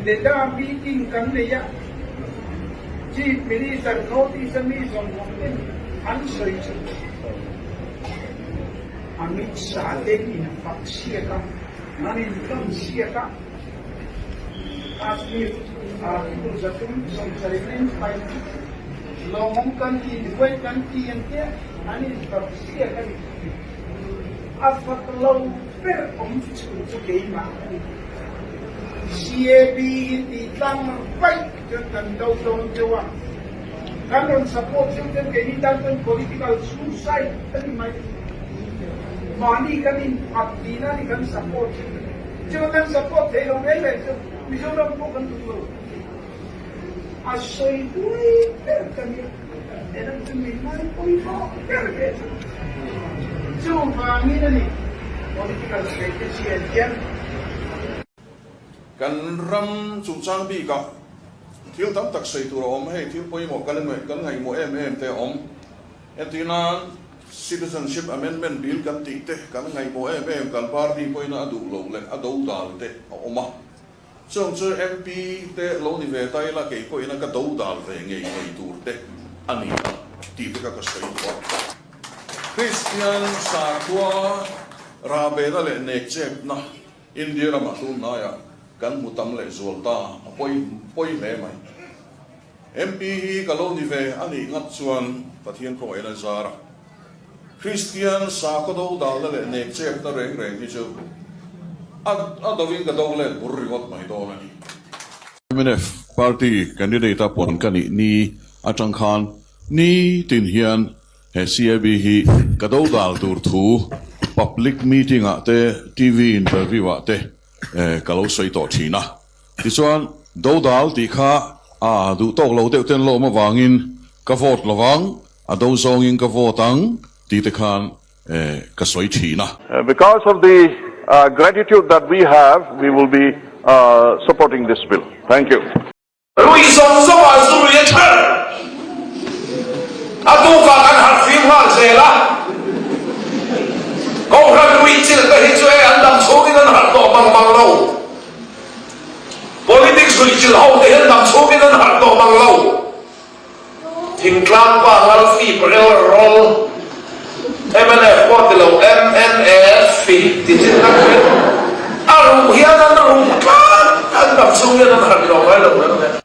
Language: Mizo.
LEDA meeting kan nei a, Chief Minister North East a mi zawng zawng ten an sawi chu Amit Shah ten in fak siak a, an in tlawn siak a, Kashmir Article 370 in pai chu lawmawm kan ti, huai kan ti an tia an in fak siak a ni. A fak lo ber awm chhun chu keimah a ni. CAB hi tih tlang vaih chuan kan do dawn deuh a, kan rawn support deuh chuan keini tan chuan political suicide a ni mai. Mahni kan inphat tihna a ni kan support chu. Chuan kan support thei lo reng reng chu Mizoram pawh kan duh lo. A sawi buai ber ka nia, enang chu min ngai pawimawh ber ve chu. Chuvangin a ni political strategy an hian. Kan ram chungchang bikah thil tam tak sawi tur a awm, hei thil pawimawh kan kan ngaihmawh em em te a awm. Entirnan Citizenship Amendment Bill kan tih te kan ngaihmawh em em, kan party pawhin a duh loh leh a dodal te a awm a. Chung chu MP te lo ni ve ta ila kei pawhin a ka do dal ve ngei ngei tur te a ni a tih te kha ka sawi duh a. Kristian sakhua rahbehna leh nekchepna India ramah tunhnaiah kan hmu tam leh zual ta a pawi pawi hle mai. MP hi ka lo ni ve a nih ngat chuan Pathian khawngaihna zar a. Kristian sakhaw do dalna leh nekchepna reng reng hi chu a a dovin ka do let bur ringawt mai dawn a ni. Mnf party candidate a puan ka nih ni atang khan ni tin hian he CAB hi ka do dal tur thu public meeting ah te TV interview ah te ka lo sawi tawh thin a. Tichuan do dal tih kha a duh tawk lo deuh ten lawm avangin ka vote lovang A do zawngin ka vote ang tih te khan ka sawi thin a. Because of the gratitude that we have, we will be supporting this bill. Thank you. Rui zawng zawng ah zu rui a ther. A tukah kan harh fim nghal zel a. Kohhran rui chilh te hi chu e an dam chhungin an harh tawh mang mang lo. Politics rui chilh ho te hi an dam chhungin an harh tawh mang lo. Thingtlang pa ngal fip rel rawl mnf pawh ti lo mnf ti chin tak hi a ruh hian an ruh tlat an dam chhung hian an harh lo ngai lo reng reng.